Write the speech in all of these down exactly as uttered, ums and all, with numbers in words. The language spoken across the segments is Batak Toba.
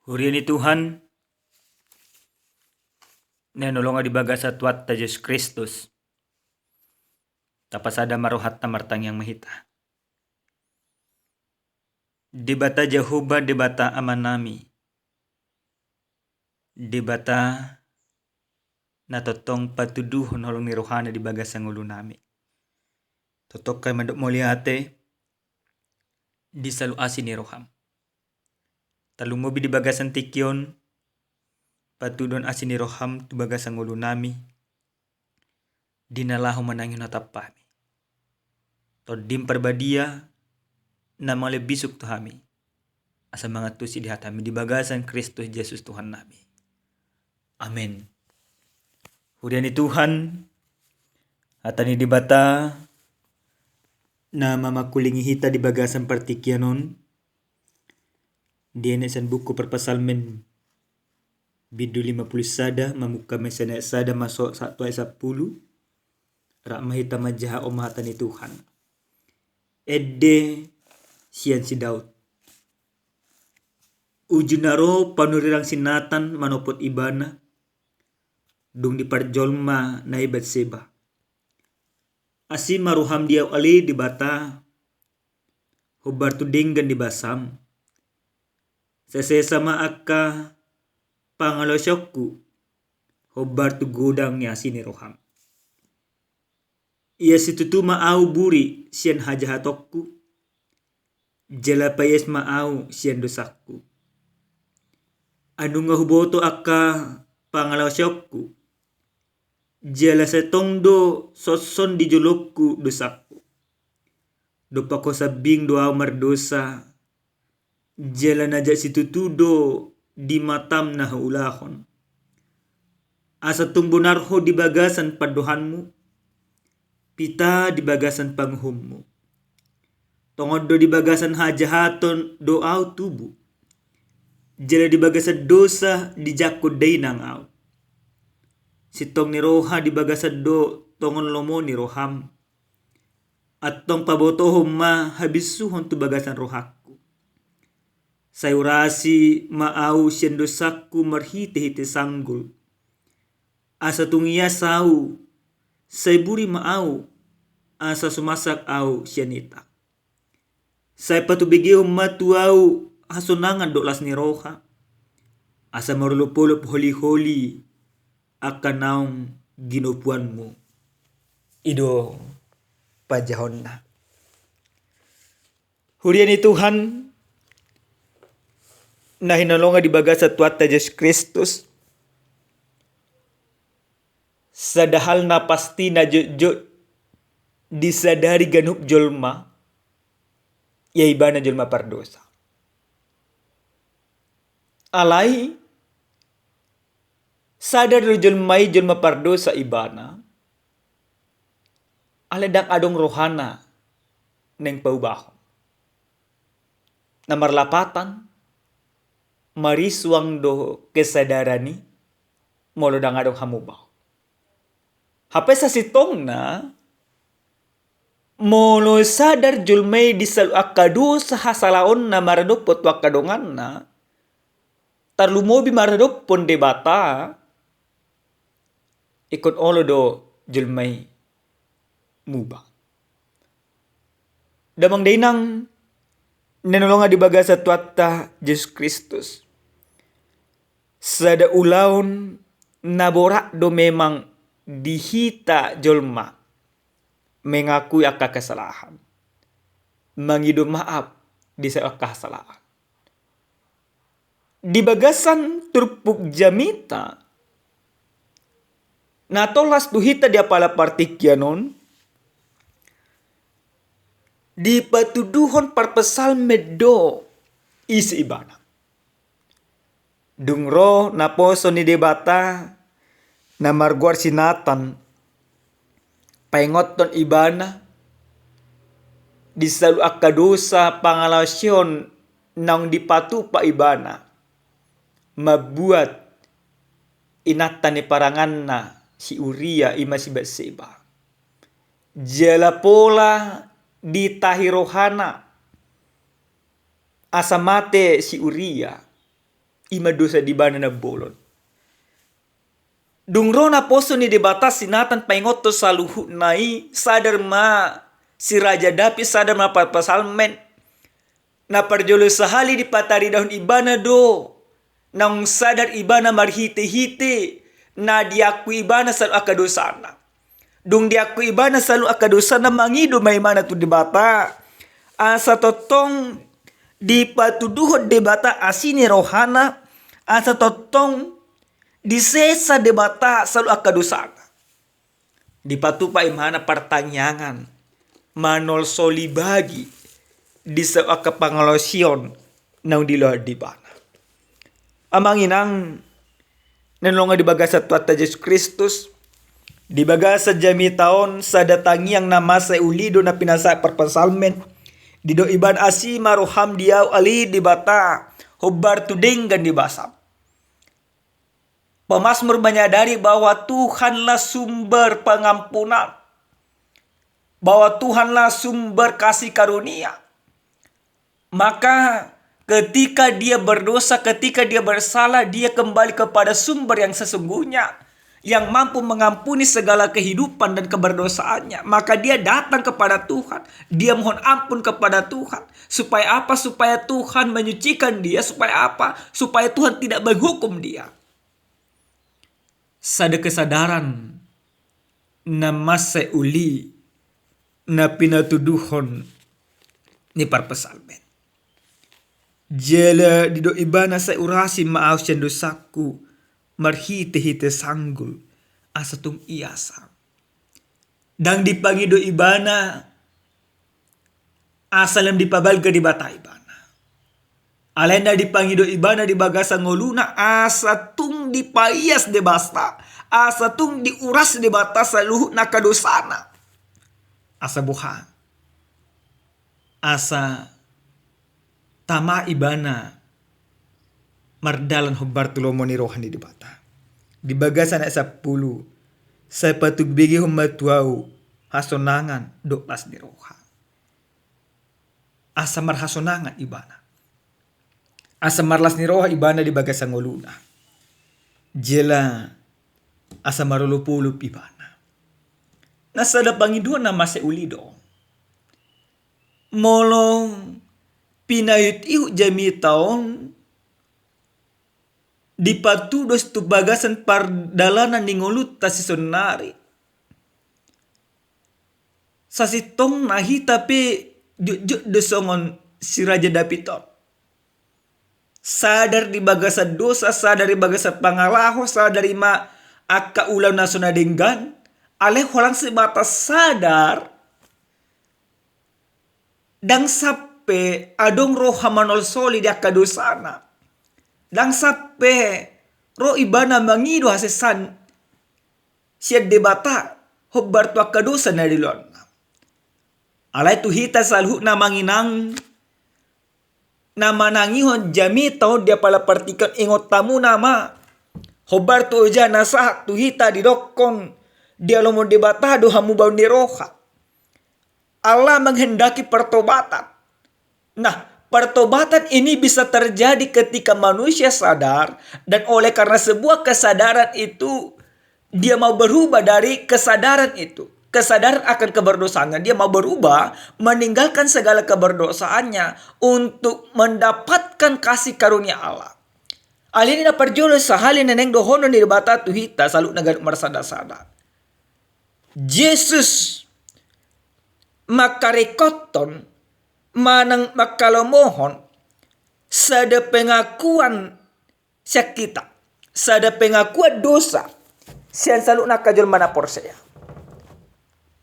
Huria ni Tuhan, na hinaholongan di bagasan Tuhanta Jesus Kristus, tapasada ma rohanta, martangiang ma hita. Debata Jahowa, Debata Amanami, Debata na tongtong patuduhon holong ni rohana di bagasan ngolunami. Tongtong hami mandok mauliate di saluhut asi ni roham. Tarlumobi di bagasan tingki on, patuduhon asi ni roham tu bagasan ngolunami, di na laho manangihon hataM. Tondim Parbadia, na mangalehon bisuk tu hami, asa mangantusi di hataMi di bagasan Kristus Jesus Tuhannami. Amen. Huria ni Tuhan, hata ni Debata na mamangkulingi hita di bagasan partingkian on, dienet sian buku Parpsalmen, bindu lima pulu sada, mamungka ma sian ayat sada masuk sahat tu ayat sampulu. Rap ma hita manjaha, on ma hata ni Tuhan. Ende sian si Daud. Uju na ro panurirang si Natan manopot ibana, dung diparjolo ma nai Batseba. Asi ma roham di ahu ale Debata, hombar tu denggan ni basaM. Sesesa ma angka pangalaosionku, hombar tu godang ni asi ni roham. Ia situtu ma ahu buri sian hajahatonku, jala paias ma ahu sian dosangku. Ai nunga huboto angka pangalaosionku, jala sai tong do songon di jolongku dosangku. Dompak Ho sambing do ahu mardosa, jala na jat situtu do di mataM na huulahon. Asa tung bonar Ho di bagasan pandohanMu, pita di bagasan panguhumMu. Tongon do di bagasan hajahaton do ahu tubu, jala di bagasan dosa dijangkon dainang ahu. Sintong ni roha di bagasan do tongon lomo ni rohaM. Antong pabotohon ma habisuhon tu bagasan rohangku. Sai urasi ma ahu sian dosangku marhitehite sanggul. Asa tung ias ahu, sai buri ma ahu, asa sumasak ahu sian itang. Sai patubegehon ma tu ahu hasonangan dohot las ni roha, asa marolopolop holiholi angka naung ginopuanmu. I do panjahonna. Huria ni Tuhan, na hinaholongan di bagasan Tuhanta Jesus Kristus, sada hal na pasti na jotjot disadari ganup jolma, ia ibana jolma pardosa. Alai sadar do jolma i jolma pardosa ibana, alai ndang adong rohana naeng paubahon. Na marlapatan, marisuang do kesadaran i, molo ndang adong hamubaon. Hape sasintongna, molo sadar jolma i di saluhut angka dosa hasalaonna maradophon tu angka donganna, tarlumobi maradophon Debata, ingkon olo do jolma i muba. Damang dainang na hinaholongan di bagasan Tuhanta Jesus Kristus, sada ulaon na borat do memang di hita jolma mengakui angka kesalahan, mangido maaf di saluhut angka hasalahan. Di bagasan turpuk jamita na tolhas tu hita di apala partingkian on, dipatuduhon parpsalmen do ise ibana. Dung ro naposo ni Debata na margoar si Natan, paingothon ibana di saluhut angka dosa pangalaosion naung dipatupa ibana mambuat inanta ni paranganna si Uria, i ma si Batseba. Jala pola ditahi rohana asa mate si Uria. I ma dosa di ibana na bolon. Dung ro naposo ni Debata si Natan paingothon saluhutna i, sadar ma si Raja David, sadar ma parpsalmen. Na parjolo sahali dipataridahon ibana do naung sadar ibana marhitehite na diakui ibana saluhut angka dosana. Dung diakui ibana saluhut angka dosana, mangido ma ibana tu Debata asa tongtong dipatuduhon Debata asi ni rohana, asa tongtong disesa Debata saluhut angka dosana. Dipatupa ibana partangiangan manolsoli bagi di saluhut angka pangalaosion naung dilehon ibana. Amang inang na hinaholongan di bagasan Tuhanta Jesus Kristus, di bagasan jamita on sada tangiang na mansai uli do na pinasahat parpsalmen. Didok ibana: Asi ma roham di ahu ale Debata, hombar tu denggan ni basam. Pemasmur menyadari bahwa Tuhanlah sumber pengampunan, bahwa Tuhanlah sumber kasih karunia. Maka ketika dia berdosa, ketika dia bersalah, dia kembali kepada sumber yang sesungguhnya, yang mampu mengampuni segala kehidupan dan keberdosaannya. Maka dia datang kepada Tuhan, dia mohon ampun kepada Tuhan. Supaya apa? Supaya Tuhan menyucikan dia. Supaya apa? Supaya Tuhan tidak menghukum dia. Sada kesadaran na mansai uli na pinatuduhon ni parpsalmen. Jala didok ibana: Sai urasi ma ahu sian dosangku marhitehite sanggul, asa tung ias ahu. Ndang dipangido ibana asa lam dipabalga Debata ibana. Alai na dipangido ibana di bagasan ngoluna asa tung dipaias Debata, asa tung diuras Debata saluhut angka dosana. Asa boha? Asa tama ibana mardalan hombar tu lomo ni roha ni Debata. Di bagasan ayat sampulu: Sai patubegehon ma tu ahu hasonangan dohot las ni roha. Asa marhasonangan ibana, asa marlas ni roha ibana di bagasan ngoluna. Jala asa marolopolop ibana. Na sada pangidoan na mansai uli do. Molo pinaihutihut jamita on dipatudos tu bagasan pardalanan ni ngolunta sisonari, sasintongna hita pe jotjot do songon si Raja David on. Sadar di bagasan dosa, sadar di bagasan pangalaho, sadar i ma angka ulaon na so na denggan. Alai holan sebatas sadar, ndang sampe adong roha manolsoli di angka dosana. Ndang sampe ro ibana mangido hasesaan sian Debata hombar tu angka dosa na dilehonna. Alai tu hita saluhutna, amang inang, na manangihon jamita on di apala partingkian, ingot hamu nama hombar tu oja na sahat tu hita didokkon: Di lomo ni Debata do hamubaon ni roha. Allah menghendaki pertobatan. Nah, pertobatan ini bisa terjadi ketika manusia sadar, dan oleh karena sebuah kesadaran itu, dia mau berubah dari kesadaran itu. Kesadaran akan keberdosaannya, dia mau berubah, meninggalkan segala keberdosaannya untuk mendapatkan kasih karunia Allah. Alani i na parjolo sahali na naeng dohonon ni Debata tu hita saluhutna ganup marsadasada. Jesus mangkaringkothon manang manghalomohon sada pengakuan sian hita, sada pengakuan dosa sian saluhutna angka jolma na porsea.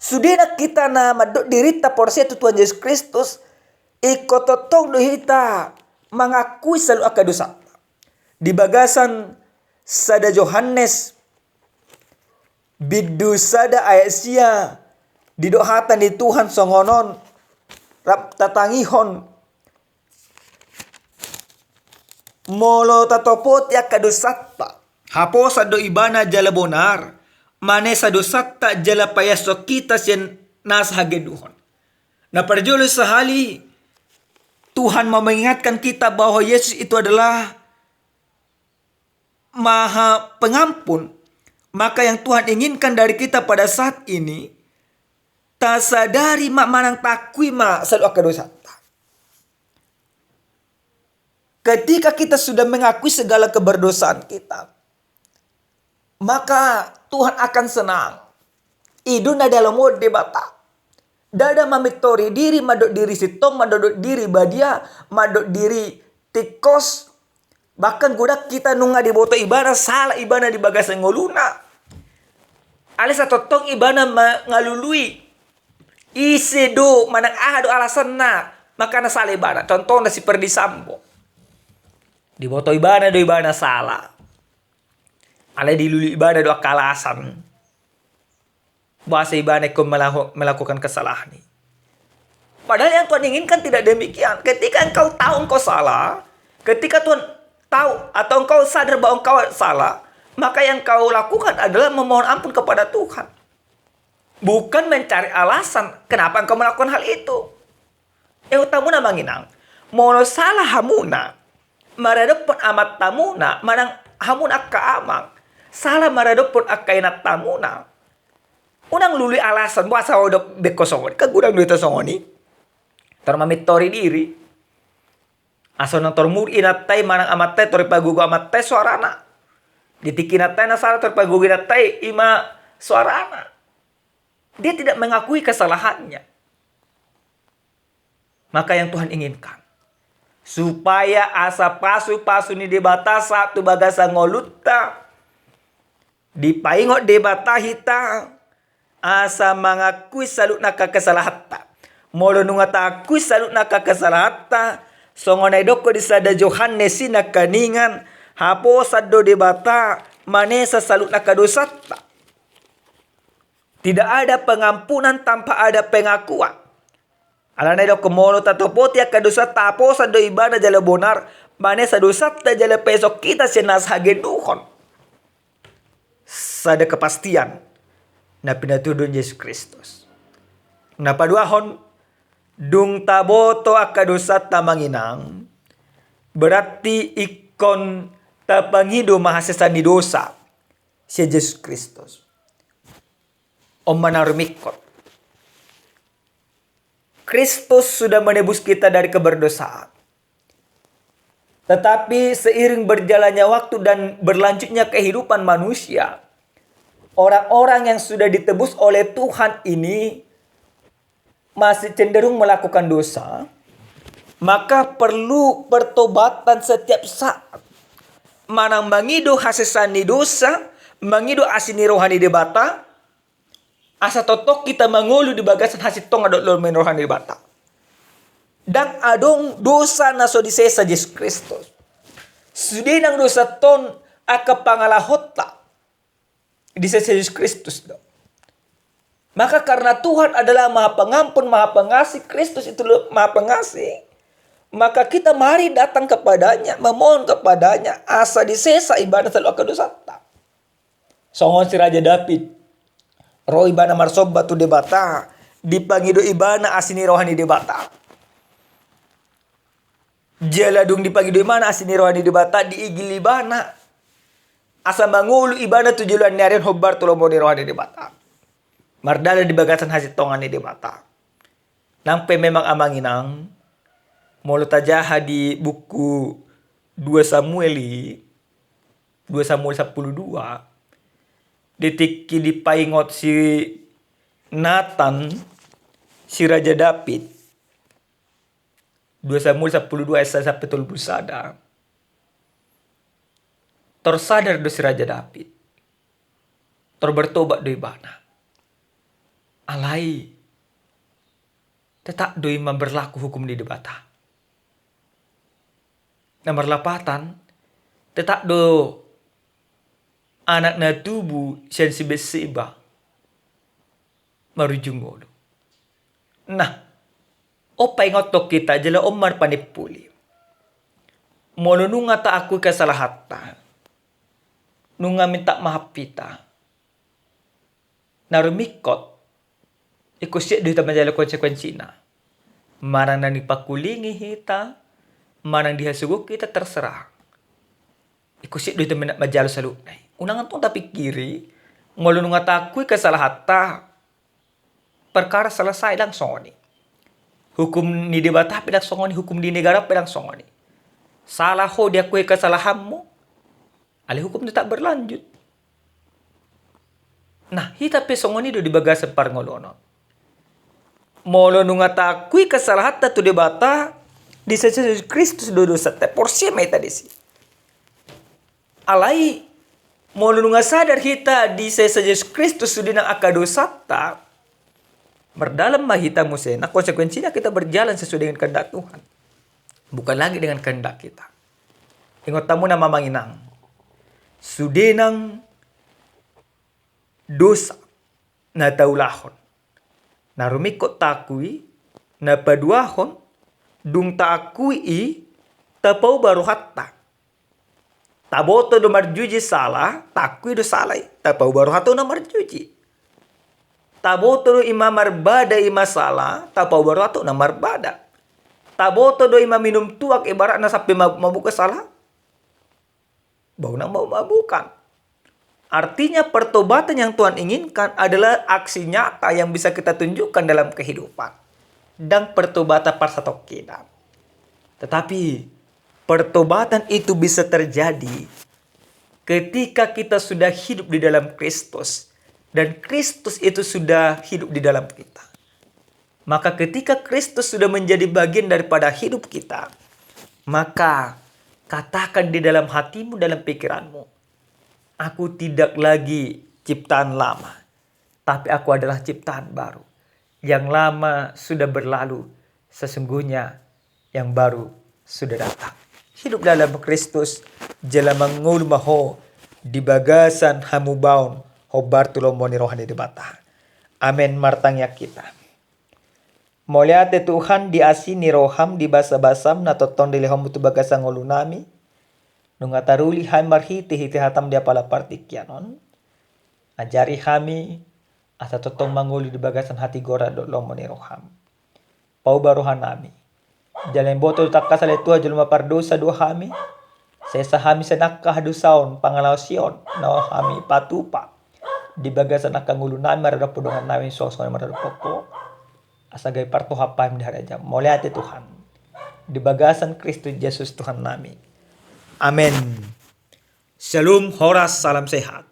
Sudena hita na mandok dirinta porsea tu Tuhan Jesus Kristus, ingkon tongtong do hita mangakui saluhut angka dosanta. Di bagasan sada Johannes bindu sada ayat sia, didok hata ni Tuhan songon on, rap tatangihon: Molo tatopoti angka dosanta, haposan do Ibana jala bonar, manesa dosanta jala paiashon hita sian nasa haganuhon. Na parjolo sahali, Tuhan mau mengingatkan kita bahwa Yesus itu adalah Maha Pengampun. Maka yang Tuhan inginkan dari kita pada saat ini, tasadari ma manang taakui ma saluhut angka dosanta. Ketika kita sudah mengakui segala keberdosaan kita, maka Tuhan akan senang. I do na dialomo Debata. Ndada mamintori diri, mandok diri sintong, mandok diri badia, mandok diri tingkos. Bahkan godang hita nunga diboto ibana sala ibana di bagasan ngoluna. Alai satongtong ibana mangalului ise do manang aha do alasanna, makana sala ibana. Contohna si Ferdy Sambo. Diboto ibana do ibana sala. Alai dilului ibana do angka alasan boasa ibana ingkon melaho-, melakukan kesalahan i. Padahal yang Tuhan inginkan tidak demikian. Ketika engkau tahu engkau salah, ketika Tuhan tahu atau engkau sadar bahwa engkau salah, maka yang kau lakukan adalah memohon ampun kepada Tuhan. Bukan mencari alasan kenapa engkau melakukan hal itu. Yang utama na manginang, molo sala hamuna maradophon amantamuna manang hamuna angka amang, sala maradophon angka inantamuna, unang lului alasan boasa ho do bengko songon i, kan godang do hita songon i. Tor mamintori diri. Asa unang tor muruk inanta i manang amanta i, tor dipagogo amanta i soarana. Di tingki inanta i na sala, tor dipagogo inanta i, i ma soarana. Dia tidak mengakui kesalahannya. Maka yang Tuhan inginkan, supaya asa pasupasu ni Debata sahat tu bagasan ngolunta, dipaingot Debata hita asa mangakui saluhutna angka kesalahanta. Molo nunga taakui saluhutna angka kesalahanta, songon na didokkon di sada Johannes i nangkiningan, haposan do Debata manesa saluhutna angka dosanta. Tidak ada pengampunan tanpa ada pengakuan. Alana didokkon, molo tatopoti angka dosanta, haposan do Ibana jala bonar manesa dosanta jala paeso hita sian nasa hagenduhon. Sada kepastian na pinatuduhon Jesus Kristus. Na paduahon, dung taboto angka dosanta, amang inang, berarti ingkon tapangido ma hasesaan ni dosa sian Jesus Kristus. On ma na rumingkot. Kristus sudah menebus kita dari keberdosaan. Tetapi seiring berjalannya waktu dan berlanjutnya kehidupan manusia, orang-orang yang sudah ditebus oleh Tuhan ini masih cenderung melakukan dosa, maka perlu pertobatan setiap saat. Manang mangido hasesaan ni dosa, mangido asi ni roha ni Debata, asa tongtong hita mangolu di bagasan hasintongan dohot lomo ni roha ni Debata. Ndang adong dosa na so disesa Jesus Kristus. Sude nang dosanta on angka pangalahonta disesa Jesus Kristus do. Maka karena Tuhan adalah Maha Pengampun, Maha Pengasih, Kristus itu le-, Maha Pengasih, maka kita mari datang kepada-Nya, memohon kepada-Nya, asa disesa ibana saluhut angka dosanta. Songon si Raja Daud, ro ibana marsomba tu Debata, dipangido ibana asi ni roha ni Debata. Jala dung dipangido ibana asi ni roha ni Debata, diigil ibana asa mangolu ibana tu joloan ni ari on hombar tu lomo ni roha ni Debata, mardalan di bagasan hasintongan ni Debata. Nang pe memang, amang inang, molo tajaha di buku dua Samuel i, dua Samuel sampulu dua, di tingki dipaingot si Natan si Raja Daud. Dua Samuel sampulu dua ayat sada sampe tolu pulu sada. Tor sadar do si Raja Daud. Tor bertobat do ibana. Alai tetap do i ma berlaku hukum ni Debata. Na marlapatan, tetap do anak na tubu sian si Betseba marujung ngolu. Nah, on paingothon hita jala on marpanimpuli. Molo nunga taakui kesalahanta, nunga minta maaf hita, na rumingkot, ingkon siap do hita manjalo konsekuensina. Manang na dipangkulingi hita, manang dihasogohon hita, terserah. Husip do hita manjalo saluhutna i. Unang antong tapingkiri, molo nunga taakui kesalahanta, perkara selesai, ndang songon i. Hukum ni Debata pe ndang songon i, hukum di negara pe ndang songon i. Salah ho, diakui kesalahanmu, alai hukum tetap berlanjut. Nah, hita pe songon i do di bagasan parngoluon on. Molo nunga taakui kesalahanta tu Debata, di Jesus Kristus do dosanta, porsea ma hita disi. Alai, molo nunga sadar hita di Jesus Kristus sude nang angka dosanta, mardalan ma hita muse, nah konsekuensinya kita berjalan sesuai dengan kehendak Tuhan. Bukan lagi dengan kehendak kita. Ingot hamu na amang inang. Sude nang dosa na taulahon. Na rumingkot taakui, na paduahon, dung taakui i, tapauba rohanta. Taboto do marjuji salah, taakui do salah i, tapauba rohanta unang marjuji. Taboto do i ma marbada i ma salah, tapauba rohanta unang marbada. Taboto do i ma minum tuak ibaratna sampe mab-, mabuk salah, ba unang mabuk-mabukan. Artinya pertobatan yang Tuhan inginkan adalah aksi nyata yang bisa kita tunjukkan dalam kehidupan. Ndang pertobatan parsatongkinan. Tetapi pertobatan itu bisa terjadi ketika kita sudah hidup di dalam Kristus dan Kristus itu sudah hidup di dalam kita. Maka ketika Kristus sudah menjadi bagian daripada hidup kita, maka katakan di dalam hatimu, dalam pikiranmu, "Aku tidak lagi ciptaan lama, tapi aku adalah ciptaan baru. Yang lama sudah berlalu, sesungguhnya yang baru sudah datang." Hidup dalam Kristus, jala mangolu ma ho di bagasan hamubaon, hombar tu lomo ni roha ni Debata. Amen. Martangiang hita. Mauliate Tuhan di asi ni roham, di basabasam na tongtong dilehonmu tu bagasan ngolunami. Nunga taruli hami marhitehite hatam di apala partingkian on. Ajari hami asa tongtong mangolu di bagasan hatigoran dohot lomo ni roham. Pauba rohanami. Jala imboto do tangkas ale Tuhan jolma pardosa do hami. Sesa hami sian angka hadosaon, pangalaosion na hami patupa di bagasan angka ngolunami maradophon dongannami, songon i maradophon ho. Asa gabe partohap hami di harajaon. Mauliate Tuhan. Di bagasan Kristus Jesus Tuhannami. Amen. Shalom, horas, salam sehat.